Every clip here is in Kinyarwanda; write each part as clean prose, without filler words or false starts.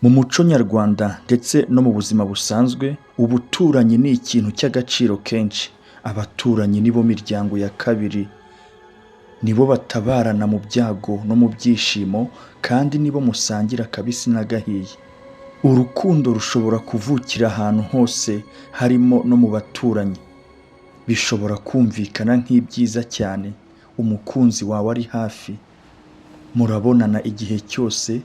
Mu muco nyarwanda ndetse no mu buzima busanzwe, ubuturanyi ni ikintu cy'agaciro kenshi. Abaturanyi nibo miryango ya kabiri, nibo batabarana mu byago no mu byishimo kandi nibo musangira akabisi n'agahiye. Urukundo rushobora kuvukira ahantu hose harimo no mu baturanyi. Bishobora kumvikana nk'ibyiza cyane umukunzi wawe ari hafi, murabonana igihe cyose,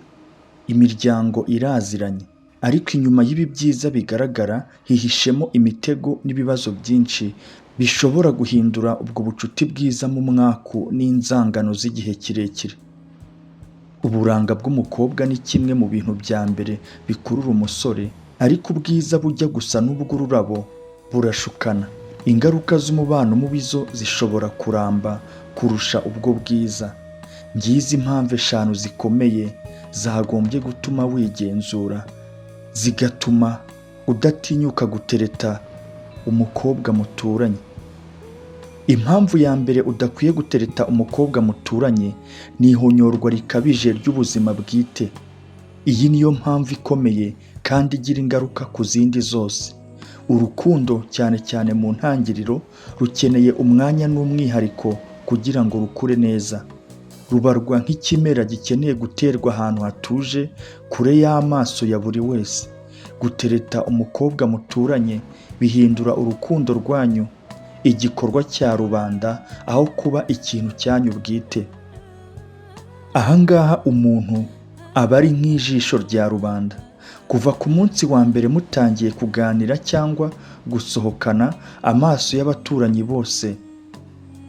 imiryango iraziranye. Ariko inyuma y'ibi byiza bigaragara hihishemo imitego n'ibibazo byinshi bishobora guhindura ubwo bucuti bwiza mu mwaku n'inzangano z'igihe kirekire. Uburanga bw'umukobwa ni kimwe mu bintu bya mbere bikurura umusore, ariko ubwiza bujya gusa n'ubw'ururabo burashukana. Ingaruka z'umubano mubi zo zishobora kuramba kurusha ubwo bwiza. Ngizi impamvu eshanu zikomeye zagombye gutuma wigenzura, zigatuma udatinyuka gutereta umukobwa muturanye. Impamvu ya mbere udakwiye gutereta umukobwa muturanye ni ihonyorwa rikabije ry'ubuzima bwite. Iyi niyo mpamvu ikomeye kandi igira ingaruka ku zindi zose. Urukundo cyane cyane mu ntangiriro rukeneye umwanya n'umwihariko kugira ngo rukure neza. Rubarwa nk'ikimera gikeneye guterwa ahantu hatuje, kure y'amaso ya buri wese. Gutereta umukobwa muturanye bihindura urukundo rwanyu igikorwa cya rubanda aho kuba ikintu cyanyu bwite. Aha ngaha umuntu aba ari nk'ijisho rya rubanda. Kuva ku munsi wa mbere mutangiye kuganira cyangwa gusohokana, amaso y'abaturanyi bose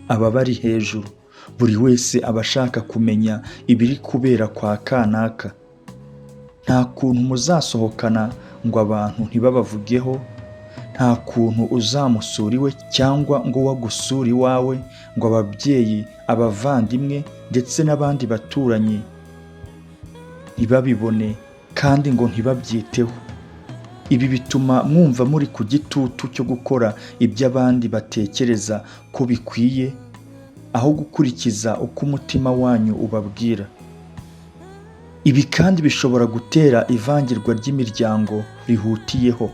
aba abari hejuru. Buri wese aba ashaka kumenya ibiri kubera kwa kanaka. Nta kuntu muzasohokana ngo abantu ntibabavugeho, nta kuntu uzamusura iwe cyangwa ngo we agusure iwawe ngo ababyeyi, abavandimwe ndetse n'abandi baturanyi ntibabibone kandi ngo ntibabyiteho. Ibi bituma mwumva muri ku gitutu cyo gukora ibyo abandi batekereza ko bikwiye, aho gukurikiza uko umutima wanyu ubabwira. Ibi kandi bishobora gutera ivangirwa ry'imiryango rihutiyeho.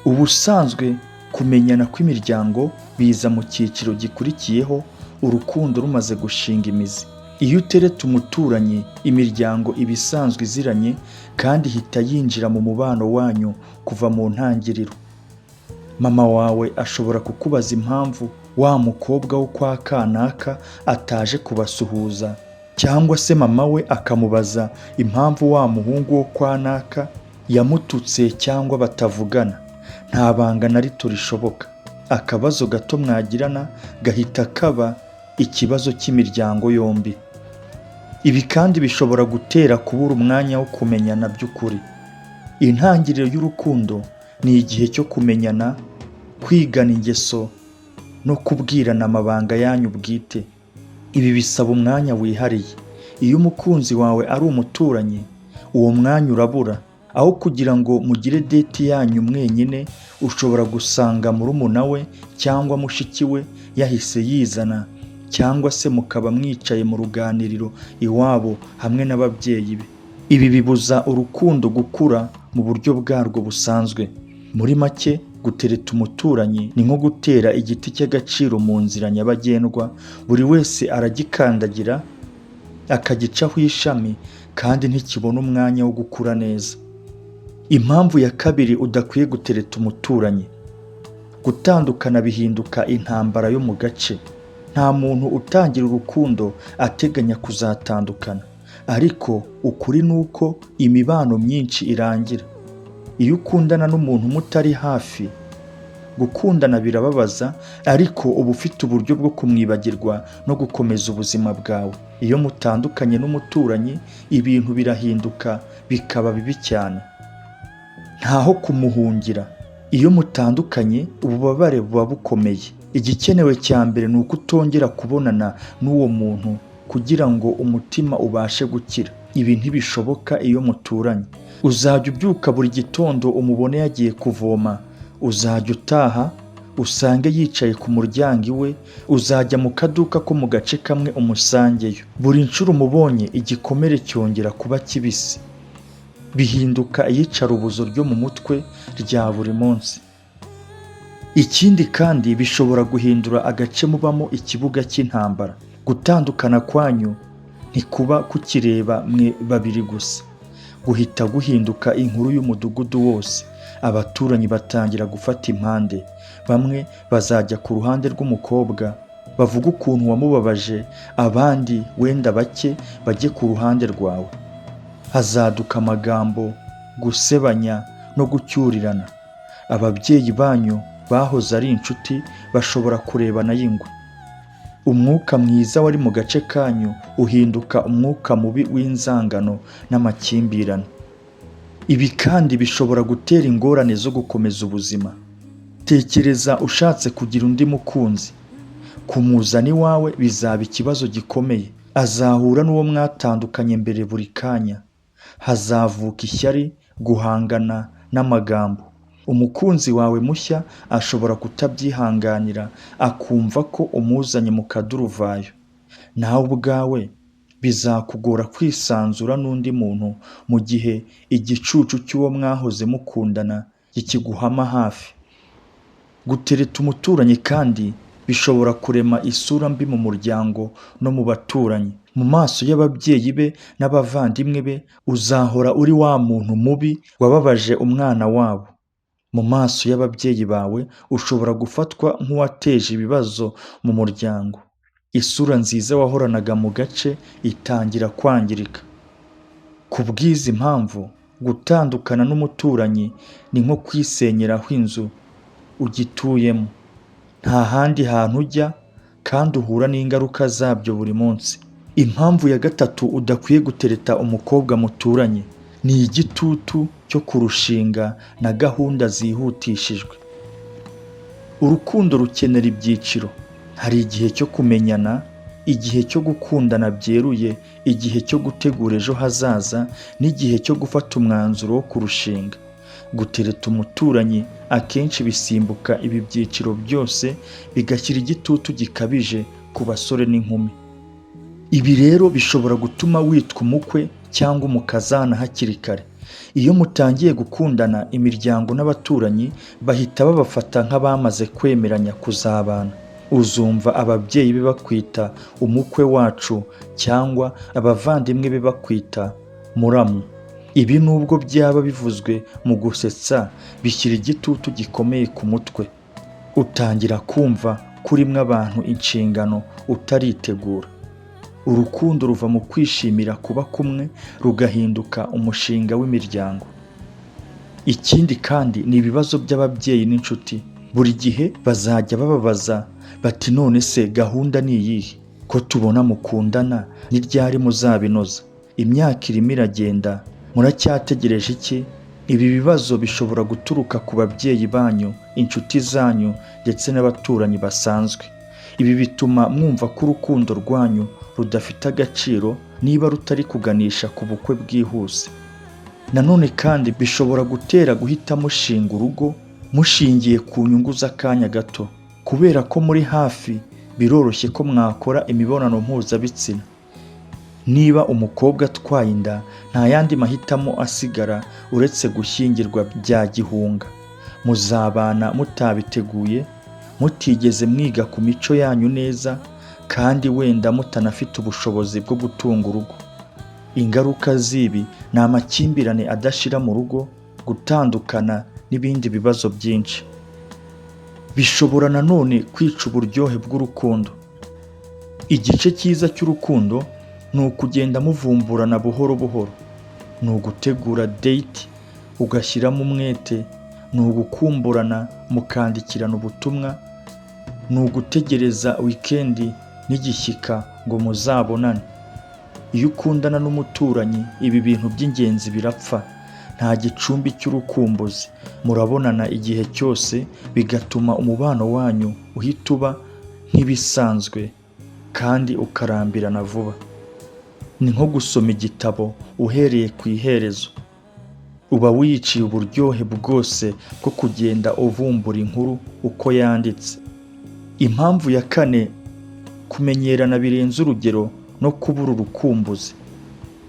Ubusanzwe kumenyana kw'imiryango biza mu cyiciro gikurikiyeho urukundo rumaze gushinga imizi. Iyo utereta umuturanyi, imiryango iba isanzwe iziranye kandi ihita yinjira mu mubano wanyu kuva mu ntangiriro. Mama wawe ashobora kukubaza impamvu wa mukobwa wo kwa kanaka ataje kubasuhuza, cyangwa se mama we akamubaza impamvu wa muhungu wo kwa naka yamututse cyangwa batavugana. Nta banga na rito rishoboka. Akabazo gato mwagirana gahita kaba ikibazo cy'imiryango yombi. Ibi kandi bishobora gutera kubura umwanya wo kumenyana by'ukuri. Intangiriro y'urukundo ni igihe cyo kumenyana, kwigana ingeso no kubwirana amabanga yanyu bwite. Ibi bisaba umwanya wihariye. Iyo umukunzi wawe ari umuturanyi, uwo mwanya urabura. Aho kugira ngo mugire date yanyu mwenyine, ushobora gusanga murumuna we cyangwa mushiki we yahise yizana, cyangwa se mukaba mwicaye mu ruganiriro iwabo hamwe n'ababyeyi be. Ibi bibuza urukundo gukura mu buryo bwarwo busanzwe. Muri make, gutereta umuturanyi ni nko gutera igiti cy'agaciro mu nzira nyabagendwa, buri wese aragikandagira, akagicaho ishami kandi ntikibona umwanya wo gukura neza. Impamvu ya kabiri udakwiye gutereta umuturanyi: gutandukana bihinduka intambara yo mu gace. Nta muntu utangira urukundo ateganya kuzatandukana, ariko ukuri ni uko imibano myinshi irangira. Iyo ukundana n'umuntu mutari hafi, gukundana birababaza, ariko uba ufite uburyo bwo kumwibagirwa no gukomeza ubuzima bwawe. Iyo mutandukanye n'umuturanyi, ibintu birahinduka bikaba bibi cyane. Ntaho kumuhungira. Iyo mutandukanye, ububabare buba bukomeye. Igikenewe cya mbere ni uko utongera kubonana n'uwo muntu kugira ngo umutima ubashe gukira. Ibi ntibishoboka iyo muturanye. Uzajya ubyuka buri gitondo umubone yagiye kuvoma, uzajya utaha usange yicaye ku muryango iwe, uzajya mu kaduka ko mu gace kamwe umusangeyo. Buri nshuro umubonye igikomere cyongera kuba kibisi. Bihinduka iyicarubozo ryo mu mutwe rya buri munsi. Ikindi kandi, bishobora guhindura agace mubamo ikibuga cy'intambara. Gutandukana kwanyu ntikuba kukireba mwe babiri gusa, guhita guhinduka inkuru y'umudugudu wose. Abaturanyi batangira gufata impande. Bamwe bazajya ku ruhande rw'umukobwa, bavuga ukuntu wamubabaje, abandi, wenda bake, bajye ku ruhande rwawe. Hazaduka amagambo, gusebanya no gucyurirana. Ababyeyi banyu bahoze ari inshuti bashobora kurebana y'ingwe. Umwuka mwiza wari mu gace kanyu uhinduka umwuka mubi w'inzangano n'amakimbirane. Ibi kandi bishobora gutera ingorane zo gukomeza ubuzima. Tekereza ushatse kugira undi mukunzi. Kumuzana iwawe bizaba ikibazo gikomeye. Azahura n'uwo mwatandukanye mbere buri kanya. Hazavuka ishyari, guhangana n'amagambo. Umukunzi wawe mushya ashobora kutabyihanganira, akumva ko umuzanye mu kaduruvayo. Nawe ubwawe bizakugora kwisanzura n'undi muntu mu gihe igicucu cy'uwo mwahoze mukundana kikiguhama hafi. Gutereta umuturanyi kandi bishobora kurema isura mbi mu muryango no mu baturanyi. Mu maso y'ababyeyi be n'abavandimwe be, uzahora uri wa muntu mubi wababaje umwana wabo. Mu maso y'ababyeyi bawe, ushobora gufatwa nk'uwateje ibibazo mu muryango. Isura nziza wahoranaga mu gace itangira kwangirika. Ku bw'izi mpamvu, gutandukana n'umuturanyi ni nko kwisenyeraho inzu ugituyemo. Nta handi hantu ujya kandi uhura n'ingaruka zabyo buri munsi. Impamvu ya gatatu udakwiye gutereta umukobwa muturanye ni igitutu cyo kurushinga na gahunda zihutishijwe. Urukundo rukenera ibyiciro. Hari igihe cyo kumenyana, igihe cyo gukundana byeruye, igihe cyo gutegura ejo hazaza n'igihe cyo gufata umwanzuro wo kurushinga. Gutereta umuturanyi akenshi bisimbuka ibi byiciro byose, bigashyira igitutu gikabije ku basore n'inkumi. Ibi rero bishobora gutuma witwa umukwe cyangwa umukazana hakiri kare. Iyo mutangiye gukundana, imiryango n'abaturanyi bahita babafata nk'abamaze kwemeranya kuzabana. Uzumva ababyeyi be bakwita umukwe wacu cyangwa abavandimwe be bakwita muramu. Ibi nubwo byaba bivuzwe mu gusetsa, bishyira igitutu gikomeye ku mutwe. Utangira kumva ko urimo abantu inshingano utaritegura. Urukundo ruva mu kwishimira kuba kumwe rugahinduka umushinga w'imiryango. Ikindi kandi ni ibibazo by'ababyeyi n'inshuti. Buri gihe bazajya bababaza bati: "None se gahunda ni iyihe? Ko tubona mukundana, ni ryari muzabinoza? Imyaka irimo iragenda, muracyategereje iki?" Ibi bibazo bishobora guturuka ku babyeyi banyu, inshuti zanyu ndetse n'abaturanyi basanzwe. Ibi bituma mwumva ko urukundo rwanyu rudafite agaciro niba rutari kuganisha ku bukwe bwihuse. Nanone kandi bishobora gutera guhita mushinga urugo mushingiye ku nyungu z'akanya gato. Kubera ko muri hafi, biroroshye ko mwakora imibonano mpuzabitsina. Niba umukobwa atwaye inda, nta yandi mahitamo asigara uretse gushyingirwa bya gihunga. Muzabana mutabiteguye, mutigeze mwiga ku mico yanyu neza, kandi wenda mutanafite ubushobozi bwo gutunga urugo. Ingaruka z'ibi ni amakimbirane adashira mu rugo, gutandukana n'ibindi bibazo byinshi. Bishobora nanone kwica uburyohe bw'urukundo. Igice cyiza cy'urukundo ni ukugenda muvumburana buhoro buhoro, ni ugutegura date ugashyiramo umwete, ni ugukumburana mukandikirana ubutumwa, ni ugutegereza weekend n'igishyika ngo muzabonane. Iyo ukundana n'umuturanyi, ibi bintu by'ingenzi birapfa. Nta gicumbi cy'urukumbuzi, murabonana igihe cyose, bigatuma umubano wanyu uhita uba nk'ibisanzwe kandi ukarambirana vuba. Ni nko gusoma igitabo uhereye ku iherezo. Uba wiyiciye uburyohe bwose bwo kugenda uvumbura inkuru uko yanditse. Impamvu ya kane, kumenyerana birenze urugero no kubura urukumbuzi.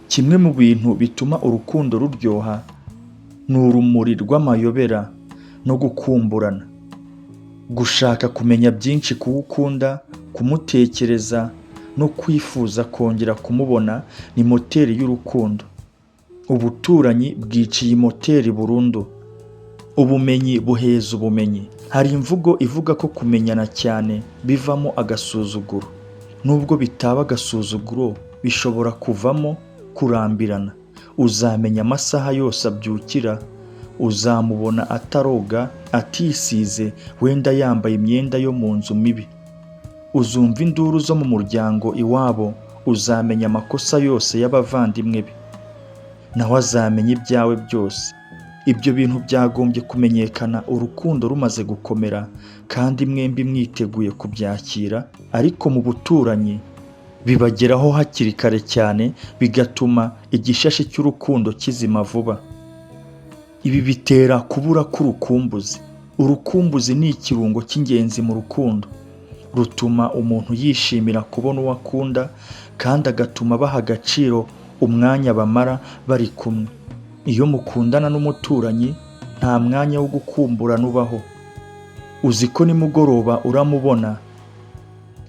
Kimwe mu bintu bituma urukundo ruryoha ni urumuri rw'amayobera no gukumburana. Gushaka kumenya byinshi ku wo ukunda, kumutekereza no kwifuza kongera kumubona ni moteri y'urukundo. Ubuturanyi bwica iyi moteri burundu. Ubumenyi buheza ubumenyi. Hari imvugo ivuga ko kumenyana cyane bivamo agasuzuguro. Nubwo bitaba agasuzuguro, bishobora kuvamo kurambirana. Uzamenya amasaha yose abyukira, uzamubona ataroga, atisize, wenda yambaye imyenda yo mu nzu mibi. Uzumva induru zo mu muryango iwabo, uzamenya amakosa yose y'abavandimwe be. Nawe azamenya ibyawe byose. Ibyo bintu byagombye kumenyekana urukundo rumaze gukomera kandi mwembi mwiteguye kubyakira, ariko mu buturanyi bibageraho hakiri kare cyane, bigatuma igishashi cy'urukundo kizima vuba. Ibi bitera kubura k'urukumbuzi. Urukumbuzi ni ikirungo cy'ingenzi mu rukundo. Rutuma umuntu yishimira kubona uwo akunda kandi agatuma baha agaciro umwanya bamara bari kumwe. Iyo mukundana n'umuturanyi, nta mwanya wo gukumburana ubaho. Uzi ko nimugoroba uramubona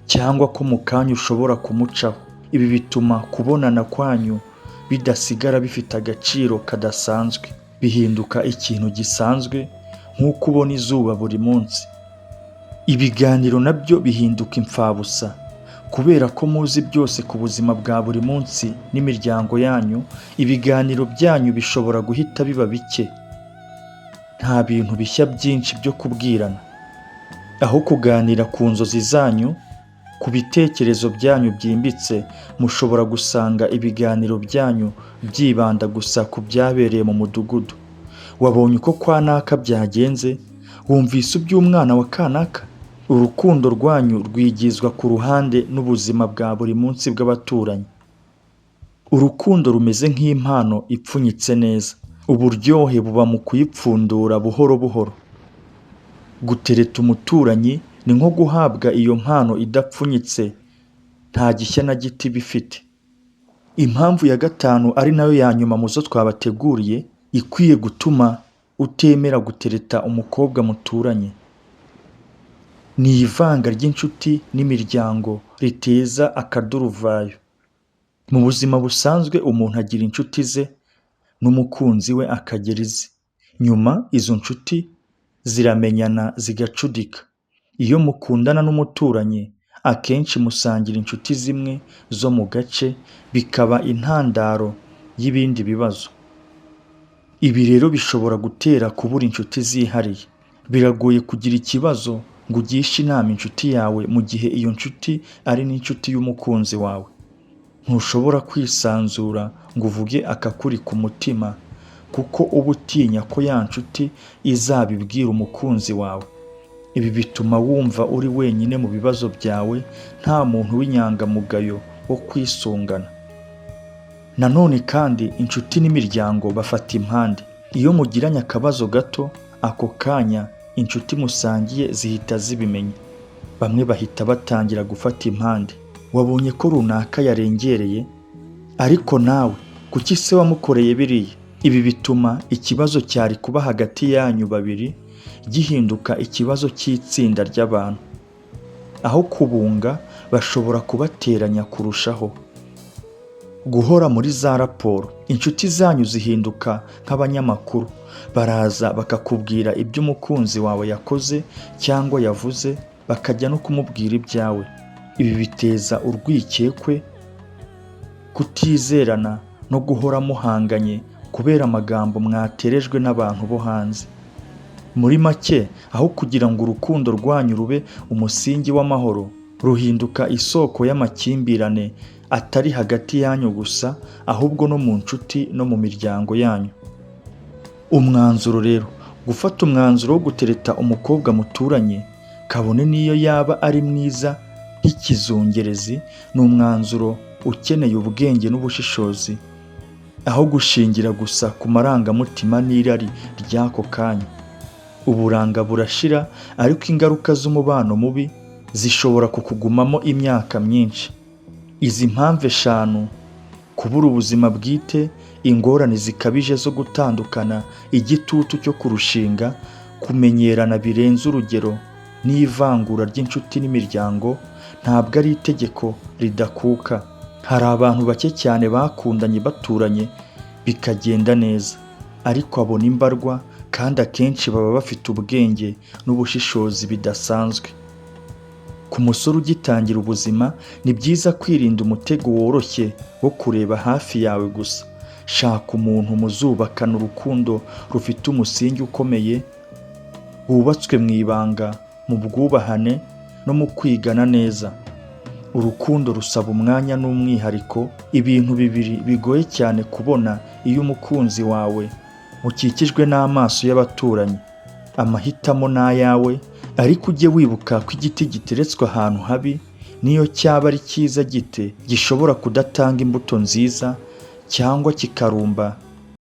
cyangwa ko mu kanya ushobora kumucaho. Ibi bituma kubonana kwanyu bidasigara bifite agaciro kadasanzwe. Bihinduka ikintu gisanzwe nk'uko ubona izuba buri munsi. Ibiganiro nabyo bihinduka imfabusa. Kubera ko muzi byose ku buzima bwa buri munsi n'imiryango yanyu, ibiganiro byanyu bishobora guhita biba bike. Nta bintu bishya byinshi byo kubwirana. Aho kuganira ku nzozi zanyu, ku bitekerezo byanyu byimbitse, mushobora gusanga ibiganiro byanyu byibanda gusa ku byabereye mu mudugudu. Wabonye uko kwa naka byagenze, wumvise iby'umwana wa kanaka? Urukundo rwanyu rwigizwa ku ruhande n'ubuzima bwa buri munsi bw'abaturanyi. Urukundo rumeze nk'impano ipfunyitse neza. Uburyohe buba mu kuyipfundura buhoro buhoro. Gutereta umuturanyi ni nko guhabwa iyo mpano idapfunyitse, nta gishya na gito iba ifite. Impamvu ya gatanu ari nayo ya nyuma mu zo twabateguriye, ikwiye gutuma utemera gutereta umukobwa muturanye, ni ivanga ry'inshuti n'imiryango riteza akaduruvayo. Mu buzima busanzwe umuntu agira inshuti ze n'umukunzi we akagira ize. Nyuma izo nshuti ziramenyana zigacudika. Iyo mukundana n'umuturanyi, akenshi musangira inshuti zimwe zo mu gace, bikaba intandaro y'ibindi bibazo. Ibi rero bishobora gutera kubura inshuti zihariye. Biragoye kugira ikibazo ngo ugishe inama inshuti yawe mu gihe iyo nshuti ari n'inshuti y'umukunzi wawe. Ntushobora kwisanzura ngo uvuge akakuri ku mutima kuko uba utinya ko ya nshuti izabibwira umukunzi wawe. Ibi bituma wumva uri wenyine mu bibazo byawe, nta muntu w'inyangamugayo wo kwisungana. Nanone kandi inshuti n'imiryango bafata impande. Iyo mugiranye akabazo gato, ako kanya inshuti musangiye zihita zibimenya. Bamwe bahita batangira gufata impande. Wabonye ko runaka yarengereye, ariko nawe kuki se wamukoreye biriya? Ibi bituma ikibazo cyari kuba hagati yanyu babiri gihinduka ikibazo cy'itsinda ry'abantu. Aho kubunga bashobora kubateranya kurushaho. Guhora muri za raporo, inshuti zanyu zihinduka nk'abanyamakuru. Baraza bakakubwira ibyo umukunzi wawe yakoze cyangwa yavuze, bakajya no kumubwira ibyawe. Ibi biteza urwikekwe, kutizerana no guhora muhanganye kubera amagambo mwaterejwe n'abantu bo hanze. Muri make, aho kugira ngo urukundo rwanyu rube umusingi w'amahoro, ruhinduka isoko y'amakimbirane atari hagati yanyu gusa, ahubwo no mu nshuti no mu miryango yanyu. Umwanzuro rero, gufata umwanzuro wo gutereta umukobwa muturanye, kabone n'iyo yaba ari mwiza nk'ikizungerezi, ni umwanzuro ukeneye ubwenge n'ubushishozi, aho gushingira gusa ku marangamutima n'irari ry'ako kanya. Uburanga burashira, ariko ingaruka z'umubano mubi zishobora kukugumamo imyaka myinshi. Izi mpamvu eshanu Kubura ubuzima bwite, ingorane zikabije zo gutandukana, igitutu cyo kurushinga, kumenyerana birenze urugero n'ivangura ry'inshuti n'imiryango ntabwo ari itegeko ridakuka. Hari abantu bake cyane bakundanye baturanye bikagenda neza, ariko abo ni mbarwa kandi akenshi baba bafite ubwenge n'ubushishozi bidasanzwe. Ku musore ugitangira ubuzima, ni byiza kwirinda umutego woroshye wo kureba hafi yawe gusa. Shaka umuntu muzubakana urukundo rufite umusingi ukomeye, wubatswe mu ibanga, mu bwubahane no mu kwigana neza. Urukundo rusaba umwanya n'umwihariko, ibintu bibiri bigoye cyane kubona iyo umukunzi wawe mukikijwe n'amaso y'abaturanyi. Amahitamo ni ayawe, ariko ujye wibuka ko igiti giteretswe ahantu habi, n'iyo cyaba ari cyiza gite, gishobora kudatanga imbuto nziza cyangwa kikarumba